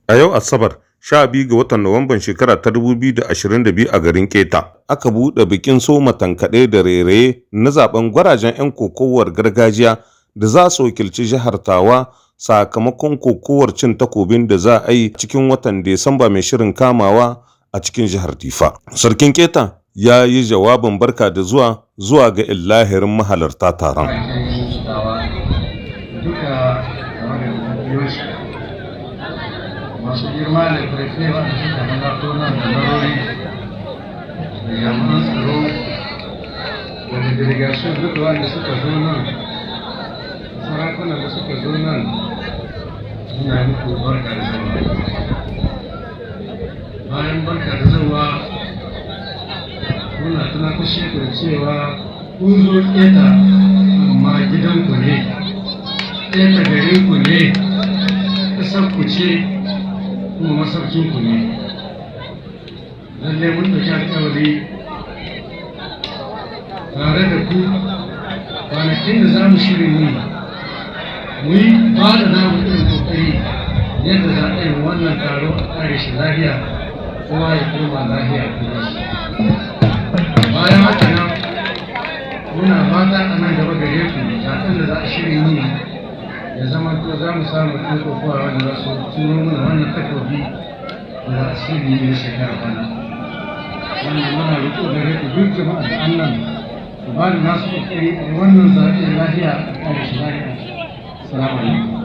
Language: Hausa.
A yau Asabar, 12 ga watan Nuwamban shekara ta 2022 a garin Keta, aka buɗe bikin soma tankaɗe da rairaye na zaɓen gwarajen 'yan kokowar gargajiya da za su wakilci jihar Tawa sakamakon kokowar cin takobin da za a yi cikin watan Disamba mai shirin kamawa a cikin jihar Difa. Sarkin Keta ya yi jawabin barka da zuwa zuwa ga illahirin mahalarta taron. Duka game da masu girma da prefe wanda suka halarto nan da marori da jami'an tsaro da delegation duka wanda suka zo nan, sarakunan da suka zo nan, muna muku barka da zuwa. Bayan barka da zuwa, muna tunatar ku da cewa kun zo Keta, amma gidanku ne Keta, garinku ne, ƙasar ku ce, kuma masaukin ku ne. Lallai mun ɗauki alƙawari tare da ku, kwanakin da za mu shirin yi, mu yi ba da namu irin ƙoƙari yadda za a yi wannan taro a ƙare shi lafiya, kowa ya koma lafiya kuma shi. Bayan haka nan, muna fata a nan gaba gare ku, zaɓen da za a shirin yi ya zama to za mu samu ɗan kokowa wanda za su turo mana wannan takobi da za a shirya yi na shekara bana. Wannan muna roƙo gare ku duk jama'a da annan ku ba da nasu ƙoƙari a wannan zaɓe lafiya, a ƙare shi lafiya. Salamu alaikum.